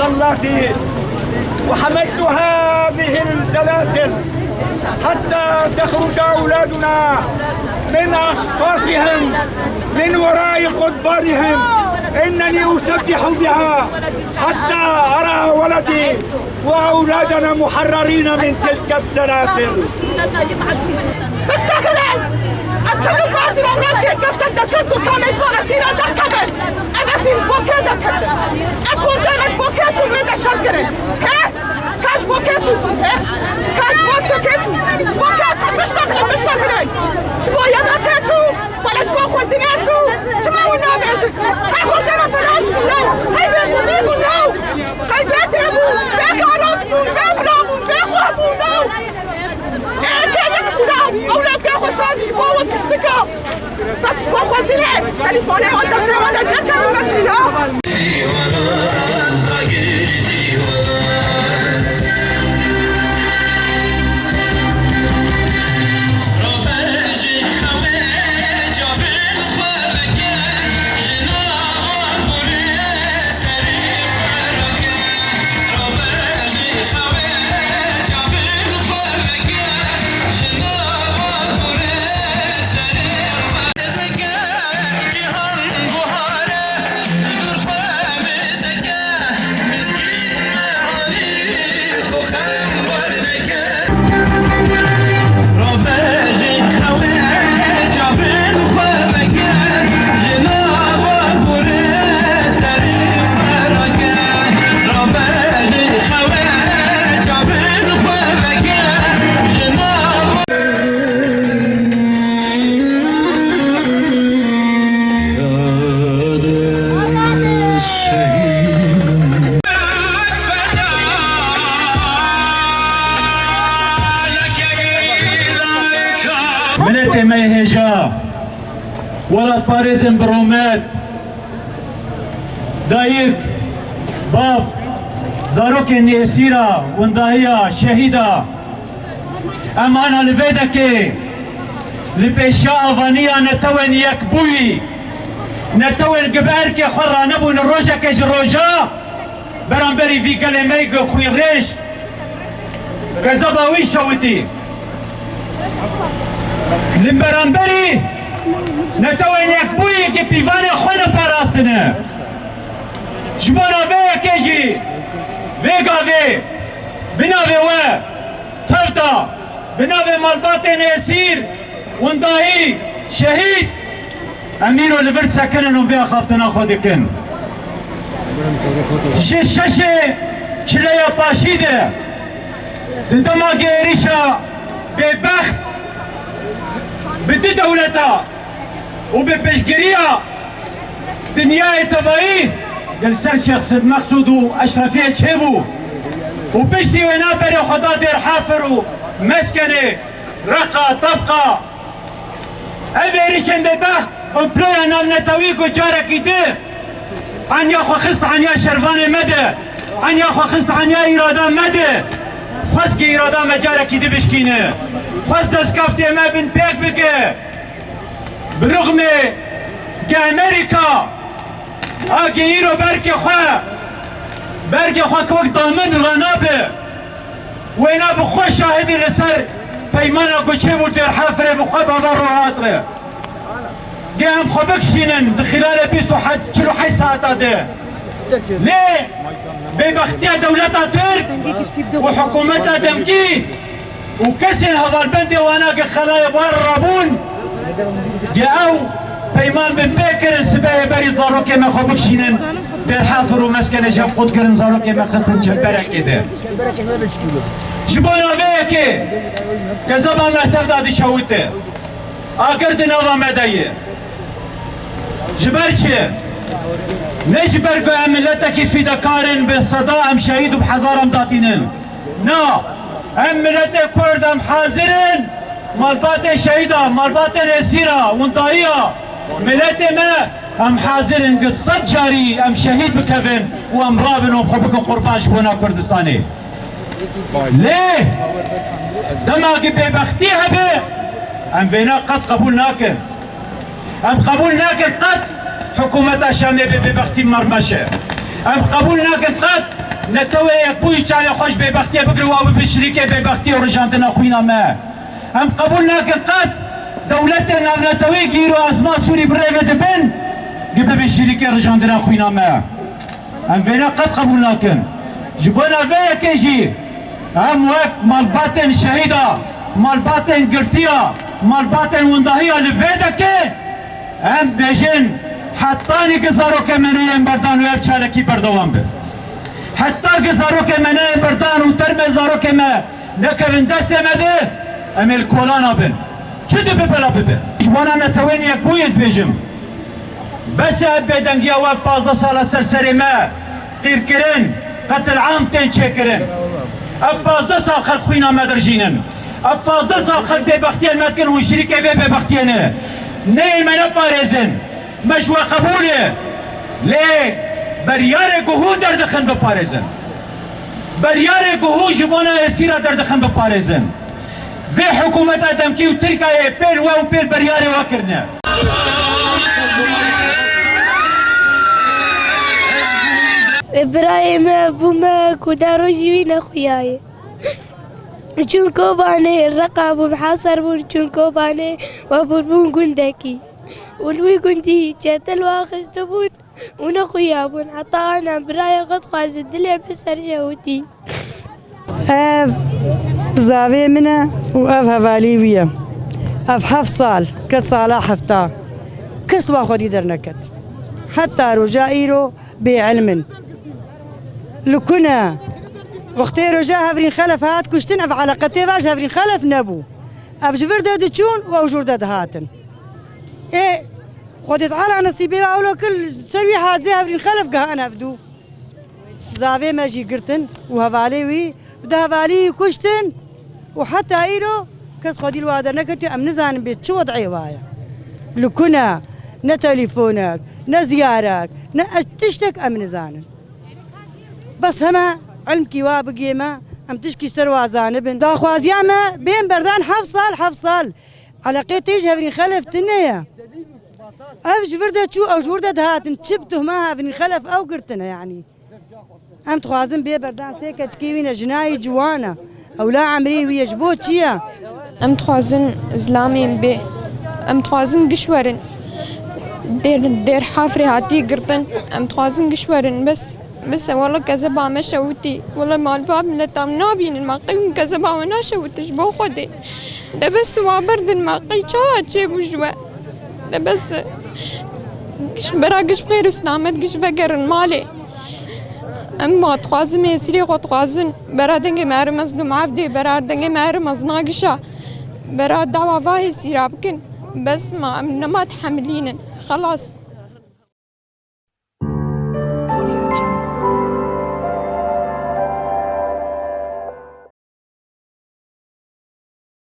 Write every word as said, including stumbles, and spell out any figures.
اللاتي وحملت هذه السلاسل حتى تخرج أولادنا من أقفاصهم، من وراء قضبانهم. إنني أسبح بها حتى أرى ولدي وأولادنا محررين من تلك السلاسل. Biştexilin! Ev çend û pênc rojan kê kesek derkes û kamê ji bo esîran derkevin. Ev esîr ji bo kê derketin? Ev xortê me ji bo kê çûn wê de şer kirin? He? Ka ji bo kê çûn çûn? He? Ka ji bo çi kê çûn? Ji bo kê çûn? Biştexilin, biştexilin! Ji bo yema kê çû? Wele ji bo xwendinê çû? Çima hûn nabêjin? Qey xortê me pelaş bûn law? Qey bêxwedî bûn law? Qey bê dê bûn, bê zarok bûn, bê bira bûn, bê xwe bûn law? Ê kê yek bûn law? Ew lê bê xwe şand ji bo we kiştika. Bes ji bo xwendinê, telîfonê wan destê wan de nekevin mesela. Miletê me yê hêja, welatparêzên bi rûmet, dayik, bav, zarokên êsîra, windahiya, şehîda, em ana li vê dekê li pêşiya avaniya netewên yekbûyî, netewên gi bi erkê xwe ranebûn rojekê ji roja, beramberî vî gelê me yê xwînrêj, kezeba wî şewitî. Li beramberî netewên yekbûyî gi pîvanê xwe neparastine. Ji bona vê yekê jî vê gavê bi navê we tevda, bi navê malbatên êsîr, windahî, şehîd, em îro li vir disekinin û vê axaftina xwe dikin. Ji şeşê çileya paşî de, di dema êrîşa bêbext bi du dewleta û bi piştgiriya dinyayê tevayî, di li ser Şêx Sid Meqsûd û Eşrefiyê çêbû û piştî wê naberê xwe da Dêrhafir û Meskenê, Reqa, Tebqa. Ev êrişên bêbext komploya navnetewî ku carekî di aniya xwe xist aniya şervanê me de, aniya xwe xist aniya îrada me de, xwest ki îrada me carekî di bişkîne, xwest destkeftê me binpêk bike. Bi rixmê ge Amerîka a ge îro bergê xwe, bergê xwe ki wek damin ranabe, wêna bi xwe şahidî li ser peymana ku çêbû Dêrhafirê bi xwe bava rûhat re. Ge em xwe bikişînin di xîlalê bîst û heft, çil û heşt saeta de. Lê bêbextiya dewleta Tirk û hikûmeta demkî û kesên hevalbendê wana ge xelayê wan rabûn, ge ew peyman bin pê kirin sibehê berî zarokê me xwe bikişînin Dêrhafir û Meskenê jeb qut kirin, zarokê me xistin çemberekê de. Ji bona vê yekê kezeba me tevda dişewite. Agir di nava me de ye. Ji ber çi? Ne ji ber ku em miletekî fîdekar in, bi seda em şehîd û bi hezar em datînin. Na, em miletê Kurd em hazir in, malbatê şehîda, malbatê êsîra, windahiya miletê me, em hazir in gi sed carî em şehîd bikevin û em rabin û em xwe bikin qurban ji bona Kurdistanê. Lê dema ki bêbextî hebe, em vêna qet qebûl nakin. Em qebûl nakin qet hikûmeta Şamê bi bêbextî mermeşe. Em qebûl nakin qet Netewê Yekbûyî çavê xwe ji bêbextiyê bigire û ew bibe şirîkê bêbextiyê û rijandina xwîna me. Em qebûl nakin qet dewletên navneteweyî gîro ezma Sûrî bi rê ve dibin, gi bibe şirîkê rijandina xwîna me. Em vêne qet qebûl nakin. Ji bona vê yekê jî em wek malbatên şehîda, malbatên girtiya, malbatên windahiya li vê dekê, em bêjin, hetanî ku zarokê me neyên berdan û ev çalakî berdewam be. Heta ku zarokê me neyên berdan û termê zarokê me nekevin destê me de, em ê li kolana bin. Çi dibe bela bibe. Ji bona Netewên Yekbûyî ez bêjim. Bes e ev bêdengiya we pazdeh sala ser serê me qîrkirin, qetil'am tên çêkirin. Ev pazdeh sal xelk xwîna me dirjînin. Ev pazdeh sal xelk bêbextiyên me dikin, hûn şirîkê vê bêbextiyê ne. Neyên me neparêzin. Me ji we qebûl e. Lê beryarê ku hûn derdixin biparêzin. Beryarê ku hûn ji bona êsîra derdixin biparêzin. Vê hikûmeta demkî û Tirkiyeyê pêl we û pêl beryarê we kirine. Birayê me bû me ku da rojî wî nexuyaye. Çûn Kobanê, reqa bûn, hesar bûn, çûn Kobanê, we bûn bûn gundekî. Û li wî gundî çetil we axistibûn. Û nexuya bûn. Heta ana birayê xwe dixwazin dilê min ser şewitî. Ev zavê min e û ev hevalî wî ye. Ev heft sal, ket sala hefta. Kes wa xwedî derneket. Heta roja îro bêilm in. Li ku ne? Wextê roja Hevrîn Xelef hat kuştin, ev eleqetê va ji Hevrîn Xelef nebû. Ev ji vir de diçûn û ew ji wir de dihatin. Ê, Xwedê Teala nesîbê we ewlo kir, li ser wî hazê Hevrîn Xelef gihan ev dû. Zavê me jî girtin û hevalê wî, bi du hevalî kuştin û heta îro kes xwedî li wa derneketiyo, em nizanin bê çi wed'ê wa ye. Li ku ne, ne telîfonek, ne ziyarek, ne tiştek em nizanin. Bes heme ilmkî wa bigê me, em tişkî ser wa zanibin. Daxwaziya me bên berdan heft sal, heft sal. Eleqê tê ji Hevrîn Xelef tune ye. Ev ji vir de çû, ew ji wir de dihatin. Çi bi tuhma Hevrîn Xelef ew girtine, yanî. Em dixwazin bê berdan sê keçikê wî ne, jinayî ciwan e. Ewla emrê wî ye, ji bo çi ye? Em dixwazin zilamên bê. Em dixwazin giş werin. Dêr, dêr Hafrê hatî girtin. Em dixwazin giş werin, bes. Bes e, wela kezeba me şewitî. Wela malbat mileta min nabînin, ma qey hûn kezeba we naşewitin ji bo Xwedê. De bes wa berdin, ma qey çawa çêbû ji we? De bes e. Giş bera giş bi xêr û selamet giş vegerin malê. Em ma dixwazin êsirê xwe dixwazin. Bera dengê me herim ez dû maf dê, bera dengê me herim ez nagişa. Bera dawa va êsîra bikin. Bes ma em nema dihemilînin. Xelas.